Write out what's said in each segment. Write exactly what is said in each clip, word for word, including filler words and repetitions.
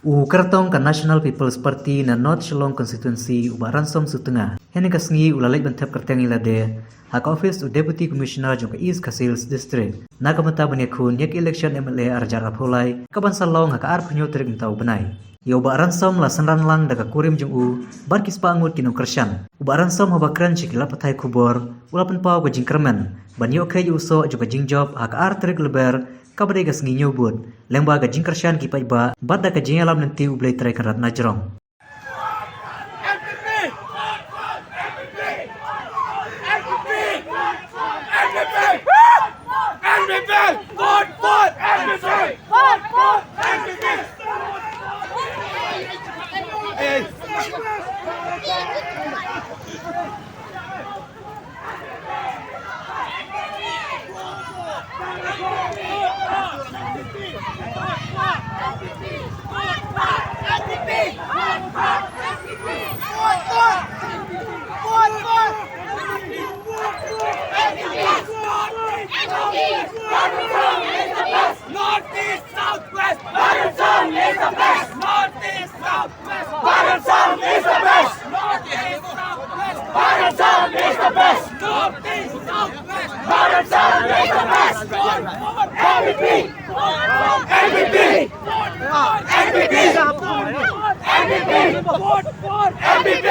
U kyrtong ka National People's Party na North Shillong Constituency u Bah Ransom Sutnga, hynne ka sngi u la leit ban thep kyrteng ïa lade ha ka office u Deputy Commissioner jong ka East Khasi Hills District na ka bynta ban ïakhun ïa ka election M L A ar hajar arphew lai, ka ban sa long ha ka arphew hynñiew tarik mynta u bnai. Ïa u Bah Ransom la synran lang da ka kurim jong u bad ki spah ngut ki nongkyrshan. U Bah Ransom haba kren sha ki lad pathai khubor u la pynpaw ka jingkyrmen ban ïoh kheit ïa u soh jong ka jingjop ha ka ar tarik Lber, kaba dei ka sngi Hynñiewbud, lyngba ka jingkyrshan ki paidbah bad da ka jingïalam lynti U Blei Trai Kynrad Najrong. Northeast Southwest, Bharat Song is the best. Northeast Southwest, Bharat Song is the best. Northeast Southwest, Bharat Song is the best. Northeast Southwest, Bharat Song is the best. Vote for N P P. N P P. Vote for N P P. N P P. Vote for N P P.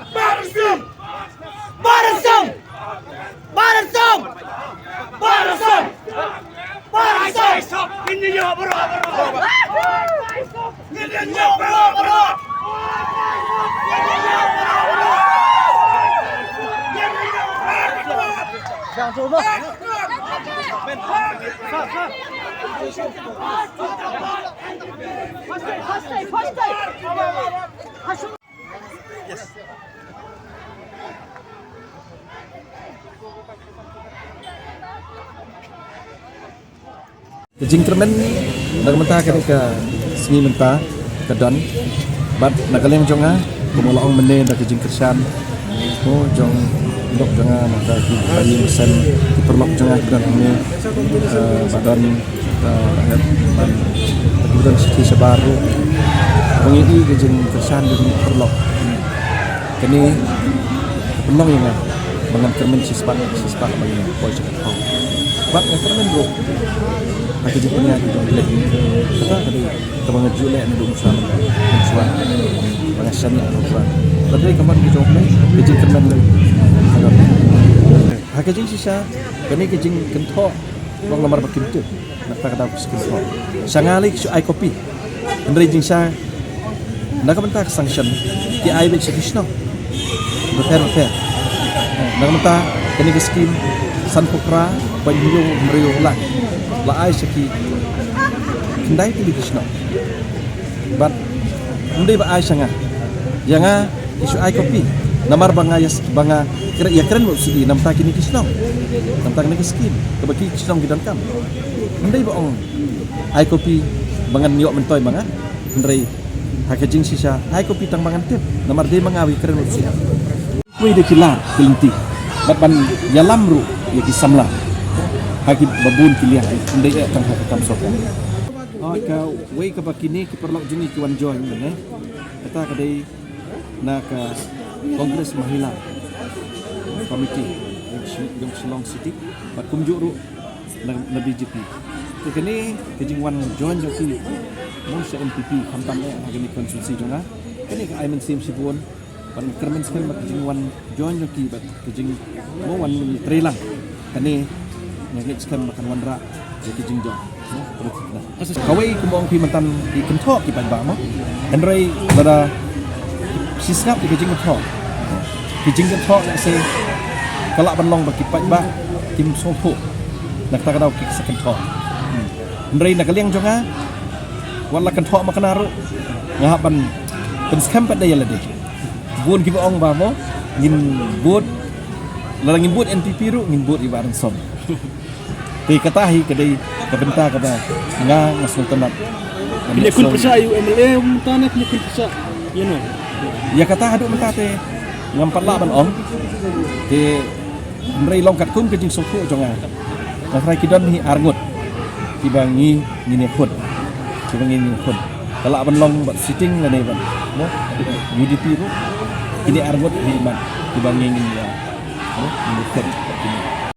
Bharat Song! Bharat Song! Bharat Song! Bharat Song! Bharat Song! Ngin ïa ïoh baroh, baroh. Ngin ïa ïoh baroh, baroh. Ngin ïa ïoh baroh, baroh. Ngin ïa ïoh baroh, baroh. Ka jingkyrmen na ka bynta kane ka sngi mynta ka don, bad na ka liang jong nga, kumba la ong mynne, da ka jingkyrshan, oh, jong, dok jong nga, na ka ki, ki, ki paralok jong nga ki don hangne, eh, ba don, eh, ba hep, ba don, ba ki don shithi shabar ruh. Ba ngi i ka jingkyrshan jong ki paralok. Kane ka pynlong ïa nga ba ngan kyrmen shispah, shispah ba ngan poi sha ka thaw. Bad nga kyrmen ruh ha ka jingpynïaid jong U Blei. Kata ka dei kaba nga ju leh naduh mynshuwa, mynshuwa ba nga shaniah ha U Trai. Lada dei ka mon ka jong U Blei, ka jingkyrmen ruh. Ha ka jingshisha, kane ka jingkynthoh, long namar ba kim tip na kata ka daw ka skim shnong. Sha nga lei ki shu ai copy. Hynrei jingshisha na ka bynta ka sanction ki ai beit sha ki shnong bapher bapher. Na ka bynta kane ka skim sanphew phra point hynñiew hynriew lak la ai sha ki khyndai tylli ki shnong. Bad ym dei ba ai sha nga. Ïa nga ki shu ai copy namar ba nga ïa, ba nga kren, ïa kren mut sidi na bynta kine ki shnong, na bynta kine ki skim kaba ki shnong ki donkam. Ym dei ba ong ai copy ba ngan ïoh myntoi ma nga. Hynrei ha ka jingshisha ai copy tang ba ngan tip namar dei ma nga ba ïa kren mut sidi. Wei da ki lad ki lynti bad ban ïalam ruh ïa ki samla ha kiba bun ki liang, ym dei eh tang ha ka kam sorkar. Ha kawei kaba kine ki paralok jong ngi ki wan join mynne, kata ka dei na ka Congress Mahila Committee jong Shi-, jong Shillong City bad kumjuh ruh na, na B J P. Te kane ka jingwan join jong ki mo sha N P P khamtam eh ha kane ka constituency jong nga, kane ka ai mynsiem shibun. Ban kyrmen skhem ba ka jingwan join jong ki bad ka jing, mo, wan trei lang. Kane nga ngeit skhem ba kan wanrah ïa ka jingjoin, mo, ka thikna. Kawei kumba ong phi mynta ki kynthoh ki paidbah, mo. Hynrei lada shisngap ïa ka jingkynthoh, ki jingkynthoh lehse ka lah ban long ba ki paidbah kim sngewthuh na kata ka daw ki sa kynthoh. Hynrei na ka liang jong nga, wat la kynthoh ma kane ruh, nga hap ban pynskhem pat da ïa lade. Bun kiba ong ba mo ngin bud Lada ngin bud N P P ruh ngin bud ïa Bah Rynsom. Te kata hi ka dei ka bynta kaba nga nga sngewtynnat. Kine khun pyrshah ïa u M L A mynta ne kine khun pyrshah ïa no. Ïa kata haduh mynta te ngam pat lah ban ong. Te hynrei long katkum ka jingsngewthuh jong nga. Nga trai ki don hi arngut kiba ngi ngin ïakhun. Kiba ngi ngin ïakhun. Ka lah ban long bad sitting lane ban, no? U D P ruh. Kine arngut hi man kiba ngi ngin ïa, no? Ngin ïakhun.